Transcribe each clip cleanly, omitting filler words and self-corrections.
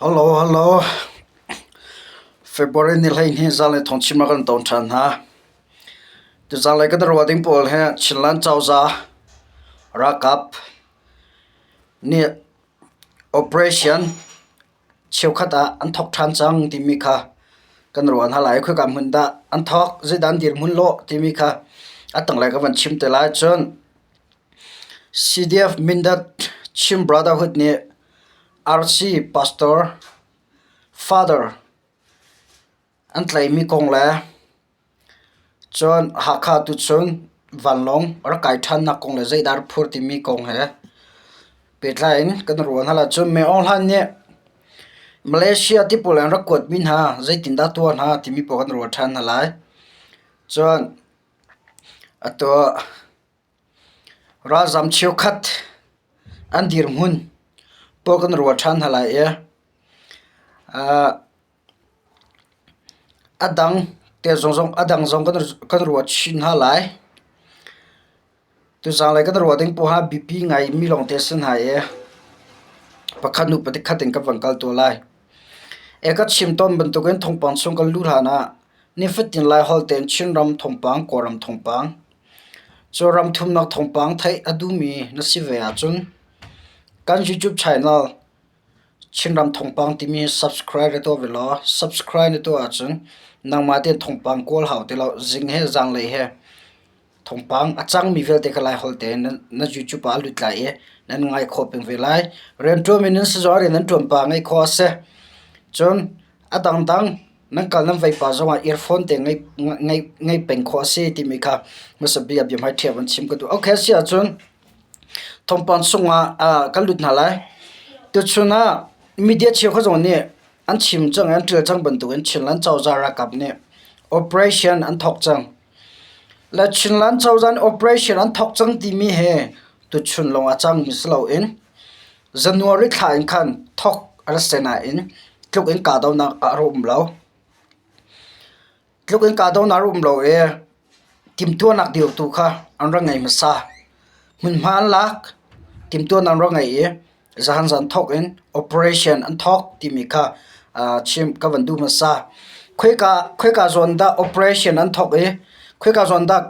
Hello, hello. February ni 12 zanlei thawngchim ah kan ton ṭhan hna. Tuzanlei kan ruah ding pawl hi Chinland cozah ralkap nih operation cheukhat ah an thawk ṭhan cang timi kha kan ruah hna lai. Khoika hmun dah an thawk, zeidah an dirhmun lawh timi kha a tanglei ka van chim te lai. Cun CDF Mindat Chin Brotherhood nih RC Pastor Father an tlaihmi kong le cun Hakha tuchun vanlawng rak kai ṭhannak kong le zeidah rak phur timi kong he pehtlai in kan ruah hna lai. Cun Myo Aung Hlaing nih Malaysia tipawl an rak kuatmi hna zeitindah tuah hna timi pawl kan ruah ṭhan hna lai. Cun atu Ralzam cheukhat an dirhmun pawl kan ruah ṭhan hna lai i a dang te zong a dang zong kan ruah chin hna lai. Tuzanglei kan ruah ding poah ah biapi ngaimi lawngte a si hna i pakhat hnu pakhat in kan van kal tuah lai. Ka chim tawn bantukin thawngpang chung kan luh hlan ah nifatin Laiholh tein Chinram thawngpang, Kawlram thawngpang, Cu ram thumnak thawngpang theih a duhmi na si ve ahcun kan YouTube channel Chinram Thawngpang timi subscribe na tuah ve law subscribe na tuah ahcun nangmah tein thawngpang kawl hau ti lo. Zing he zanlei he thawngpang a cangmi vialte kha Laiholh tein na YouTube ah a lut lai i nan ngai khawh peng ve lai. Rianṭuanmi nan si zong ah rian nan ṭuan pah ngaih khawh a si. Cun a dangdang nan kal nan vei pah zongah earphone te ngei peng khawh a si timi kha hmasa bik ah biahmai ṭhiam an chim ka duh. Okay si ahcun thawngpang chungah kan lut hna lai. Tuchun ah media cheukhat zong nih an chim cang i an ṭial cang bantukin Chinland cozah ralkap nih operation an thawk cang. Le Chinland cozah nih operation an thawk cang timi hi tuchun lawng a cangmi si loin January thla in khan thawk a rak si nain tluk in kahdohnak a rak um lo. Tluk in kahdohnak a rak um lo i timhtuahnak dir tu kha an rak ngei hmasa. Hmunhma an lak, timhtuahnak an rak ngei i zahan zan thawk in operation an thawk timi kha chim ka van duh hmasa. Khoika zawn dah operation an thawk i khoika zawn dah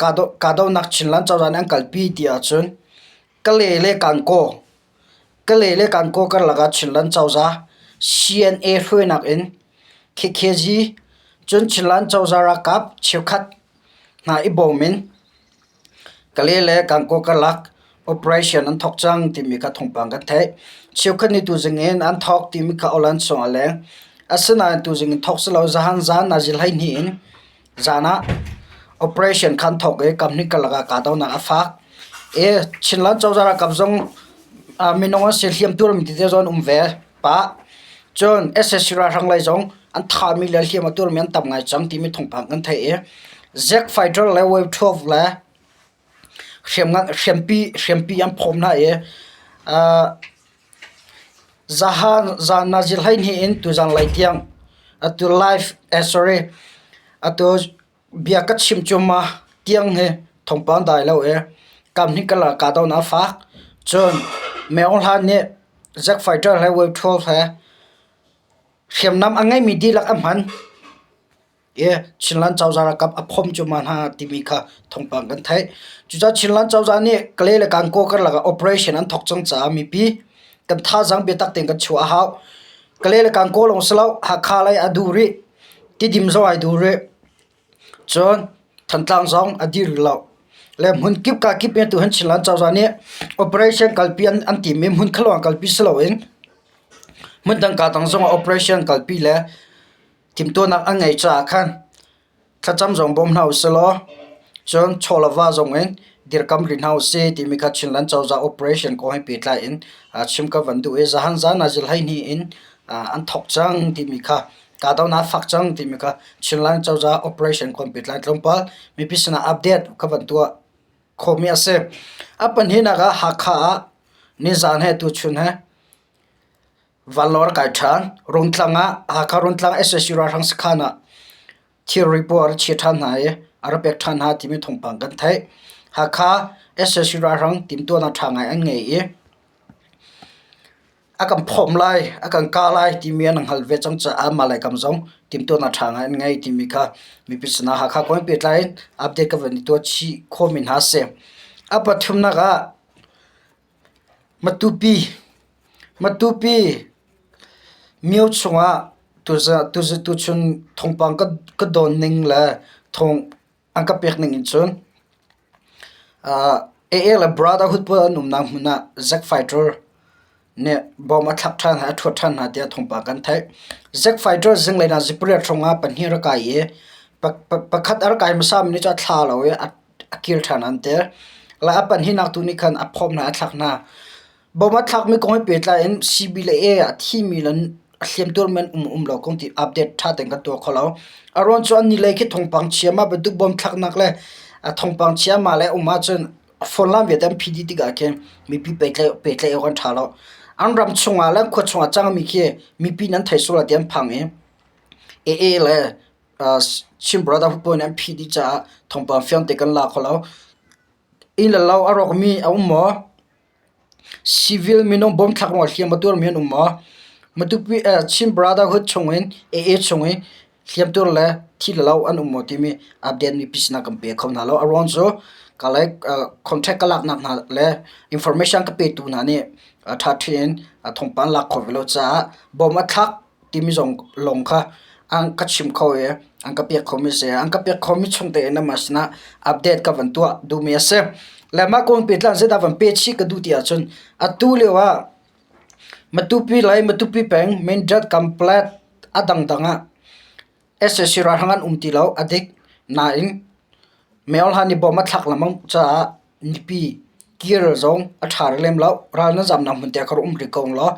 kahdohnak Chinland cozah nih an kalpi ti ahcun Kale le Kankaw Kale le Kankaw karlak ah Chinland cozah CNA hruainak in KKG cun Chinland cozah ralkap cheukhat hna i bawm in Kale le Kankaw karlak operation an thawk cang timi kha thawngpang kan theih. Cheukhat nih tuzing in an thawk timi kha aw-lan chung a leng. Asinain tuzing in thawk si lo zahan zan nazi 12 in Zan ah operation khan thawk i kamhnih karlak ah kahdohnak a fak i Chinland cozah ralkap zong minung an si hliamtuar mi tete zong an um ve pah. Cun sac ralhrang lei zong an thahmi le hliam a tuarmi an tam ngai cang timi thawngpang kan theih i Jet fighter le Wave 12 le hriampi an phawm hna i Zahan zan nazil 12 in tuzan lei tiang atu live eh sorry atu bia ka chim cuahmah tiang hi thawngpang dai lo i kamhnih karlak ah kahdohnak a fak. Cun Myo Aung Hlaing nih Jet fighter he Wave 12 he hriamnam a ngeimi dihlak a hman. I Chinland cozah ralkap a phomh cuahmah hna timi kha thawngpang kan theih. Cucaah Chinland cozah nih Kalay le Kankaw karlak ah operation an thawk cang caah mipi kan thazaang biatak tein kan chuah a hau. Kalay le Kankaw lawng si lo, Hakha lei a duh rih, Tidim zong ai duh rih. Cun Thantlang zong a dir rih lo. Le hmun kip ka kip in tuhin Chinland cozah nih operation kalpi an timi hmun kha lawng kalpi si loin hmun dang ka dang zong ah operation kalpi le Timhtuahnak an ngeih caah khan thlacam zong bawm hna usih law cun chaw le va zong in dirkam rih hna usih timi kha Chinland cozah operation kong he pehtlai in chim ka van duh i zahan zan ah zil 12 in an thawk cang timi kha kahdohnak a fak cang timi kha Chinland cozah operation kong pehtlai tlawmpal mipi sinah update ka van tuah khawhmi a si. A pahnihnak ah Hakha ah nizaan he tuchun he Vanlawng a kai ṭhan. Rungtlang ah Hakha Rungtlang sac ralhrang sakhan ah thilri pawl a ra chia ṭhan hna i a ra pek ṭhan hna timi thawngpang kan theih. Hakha sac ralhrang timhtuahnak ṭha ngai an ngei i A kan phomh lai, a kan kah lai timi an hngalh ve cang caah mah lei kam zong timhtuahnak ṭha ngai an ngei timi kha mipi sinah Hakha kong he pehtlai in update ka van i tuah chih khawhmi hna a si. A pathumnak ah Matupi Matupi myo chungah tuchun thawngpang ka dawn ning le thawng an ka pek ning in cun AA le Brotherhood pawl an umnak hmun ah Zack Fighter nih bom a thlak ṭhan hna, a ṭhuat ṭhan hna tiah thawngpang kan theih. Zack Fighter zinglei ah zipariat hrawng ah pahnih a rak kai i pakhat a rak kai hmasa mi nih cun a thla lo i a kir ṭhan an ti. Le a pahnihnak tu nih khan a phawm hna, a thlak hna. Bom a thlakmi kong he pehtlai in CB le A ah a thimi le a hliamtuarmi an um um lo kong ti update ṭha tein kan tuah kho lo. A ruang cu an ni lei khi thawngpang chia mah bantuk bom thlaknak le thawngpang chia mah le um ahcun phone lam vialte an phih dih tikah khin mipi pehtlaih awk an ṭha lo. An ram chungah le khua chungah cangmi khi mipi nan thei sual lai ti an phang i AA le Chin Brotherhood pawl nih an phih dih caah thawngpang fiang te kan la kho lo. Inn le lo a rawkmi a um maw? Civil minung bomthlak ruangah hliam a tuarmi an um maw? Matupi Chin Brotherhood chungin AA chungin hliamtuar le thi le lo an um maw timi update mipi sinah kan pe kho hna lo. A ruang cu ka like contact ka laknak hna le information ka petu hna nih ṭhaṭhi in thawngpang lak khawh ve lo caah bom a thlak timi zong lawng kha an ka chim kho i an ka pek khomi si. An ka pek khomi chung tein amah sinah update ka van tuah duhmi a si. Le mah kong pehtlaih zeidah van pe chih ka duh ti ahcun atu lio ah Matupi lei Matupi peng Mindat Kamplet a dangdang ah sac ralhrang an um ti lo a dik nain Myohla nih bom a thlak lengmang caah mipi kir zong a ṭha rih lem lo. Ral nan zamnak hmun te ah kha rak um rih ko ung law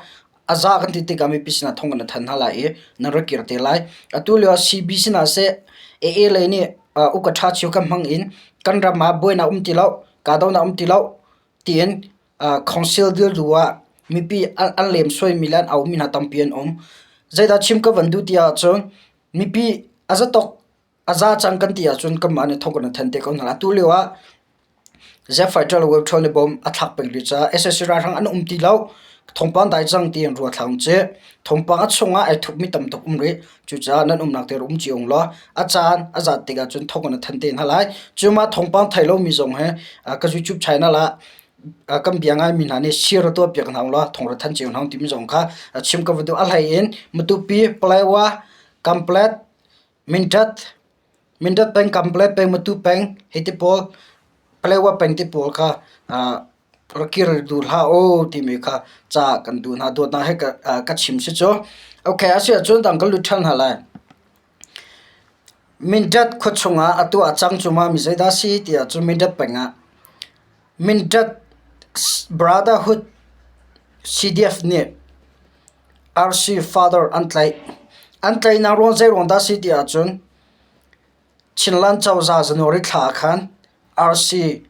a za kan ti tikah mipi sinah thong kan thanh hna lai i nan rak kir te lai. Atu lio ah CB sinah seh AA lei nih uka ṭha cio kan hmang in kan ram ah buainak um ti lo, kahdohnak um ti lo tiin council dil duh ah mipi an lemsoimi le an aumi hna tampi an um. Zeidah chim ka van duh ti ahcun mipi a zatawk a za cang kan ti ahcun kanmah nih thong kan thanh te ko hna. Atu lio ah Jet fighter le web ṭhawl nih bom a thlak peng rih caah sac ralhrang an um ti lo. Thawngpang dai cang tiin ruat hlah ung ci. Thawngpang a chungah ai thupmi tam tuk um rih. Cucaah nan umnak te um cio ung law a caan a zat tikah cun thawng kan thanh te hna lai. Cuma thawngpang thei lomi zong he ka YouTube channel ah kan bia ngaimi hna nih share tuah piak hna ung law thawng ra thanh cio hna ung timi zong kha chim ka va duh. A hlei in Matupi, Palawa, Kamplet, Mindat, Mindat peng, Kamplet peng, Matu peng hi ti pawl, Palewa peng ti pawl kha rak kir duh hlah u timi kha ca kan duh hna. Dawtnak he ka chim si cu. Okay, a si ahcun dang kan lut ṭhan hna lai. Mindat khua chungah atu a cang cu ma mi zeidah si ti ahcun Mindat peng ah Mindat Brotherhood CDF nih RC Father an tlaih. An tlaihnak ruang zeiruang dah si ti ahcun Chinland cozah January thla ah khan RC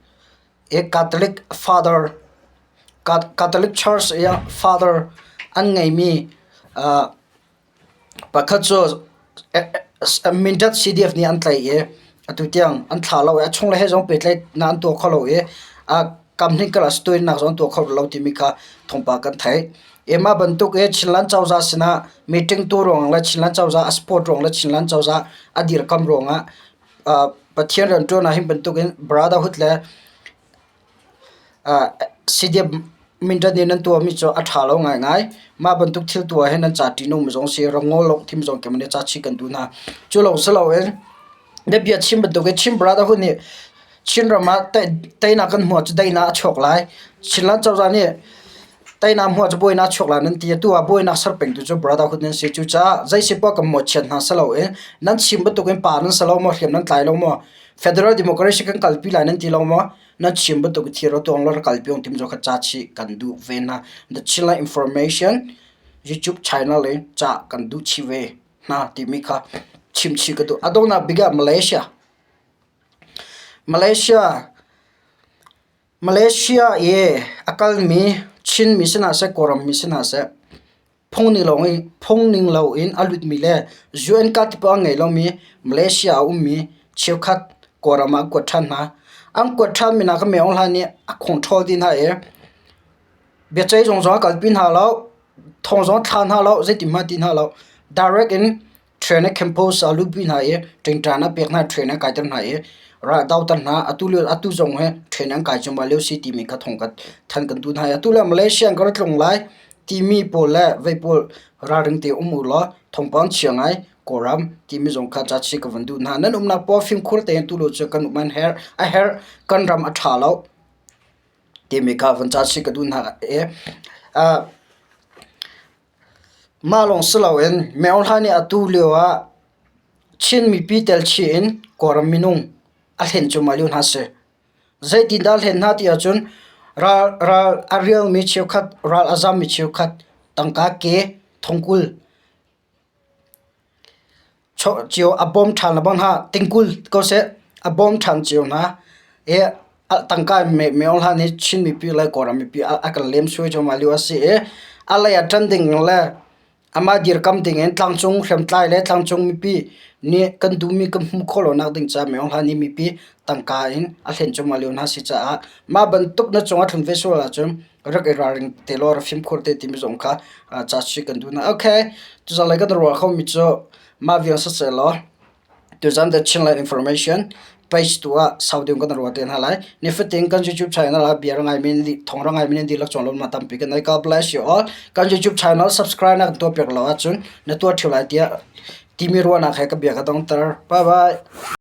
i Catholic Father Catholic Church i Father an ngeimi Pakhat cu Mindat CDF nih an tlaih i atu tiang an thlah lo i a chungle he zong pehtlaihnak an tuah kho lo i a kamhnih karlak stoinak zong an tuah kho lo timi kha thawngpang kan theih. I mah bantuk i Chinland cozah sinah meeting tuah ruangah le Chinland cozah a support ruang le Chinland cozah a dirkamh ruangah Pathian rianṭuan ah hi bantukin brotherhood le CDF Mindat nih nan tuahmi cu a ṭha lo ngaingai. Mah bantuk thil tuah hi nan ca ṭihnungmi zong a si. Rangawl lo thim zong keimah nih ca chih kan duh hna. Cu lawng si loin na bia chim bantukin Chin Brotherhood nih Chinram ah teinak kan hmuh ahcun daihnak a chuak lai. Chinland cozah nih teinak hmuh ahcun buainak a chuak lai nan ti. Atu ah buainak ser pengtu cu Brotherhood nan si. Cucaah zei si poah kan mawhchiat hna si loin nan chim bantukin pa nan si lo maw, hriam nan tlai lo maw, Federal Democracy kan kalpi lai nan ti lo maw? Nan chim bantuk thil ro tuang lo kalpi ong tim zo kha ca chih kan duh ve hna. The Chinland Information YouTube channel in ca kan duh chih ve hna timi kha chim chih ka duh. A donghnak bik ah Malaysia. Malaysia Malaysia i a kalmi Chinmi si hna seh, Kawlrammi si hna seh, Phungning loin a lutmi le UN card a ngei lomi Malaysia ah a ummi cheukhat Kawlram ah an kuat ṭhan hna. An kuat ṭhanmi hna kha Myo Aung Hlaing nih a control dih hna i biaceih zung zong a kalpi hna lo. Thong zong thla hna lo, zeitin hmanh ti hna lo. Direct in train a campus a luhpi hna i ṭingṭan a pek hna, train a kaiter hna i raldoter hna. Atu lio atu zong hi train an kai cuahmah lio si timi kha thong kan thanh kan duh hna i atu le Malaysia in ka ra tlung lai timi pawl le vei pawl ralring te um u law thawngpang chia ngai Kawlram timi zong kha ca chih ka van duh hna. Nan umnak paoh fimkhur tein tu lo cu kan um an herh. A herh kan ram a ṭha lo timi kha van ca chih ka duh hna i mah lawng si loin Myohla nih atu lio ah Chin mipi tel chih in Kawlram minung a hlen cuahmah lio hna si. Zeitindah a hlen hna ti ahcun ral, ral a rialmi cheukhat, ral a zammi cheukhat, tangka ke thongkul cio a bawm ṭhan le bang hna tingkul ko seh a bawm ṭhan cio hna i tangka in meo hlan hi Chin mipi le Kawlram mipi a kan lemsui cuahmah lio a si i a lei ah ṭan ding le amah dirkam ding in tlangcung hriamtlai le tlangcung mipi nih kan duhmi kan hmuh khawh lonak ding caah meo hlan hi mipi tangka in a hlen cuahmah lio hna si caah mah bantuk na cung a tlun ve sual ahcun rak i ralring te law rak fimkhur te timi zong kha ca chih kan duh hna. Okay, tuzan lei kan ruah khomi cu mah vial siseh law tuzan the Chinland Information page tu ah sau deuh kan ruah te hna lai. Nifatin kan YouTube channel ah bia ngai min thong ra ngai min dihlak chuang lo ma tampi kan nei. God bless you all. Kan YouTube channel subscribe na kan tuah piak lo ahcun na tuah ṭheo lai tiah timi ruahnak he ka bia ka dongter. Bye bye.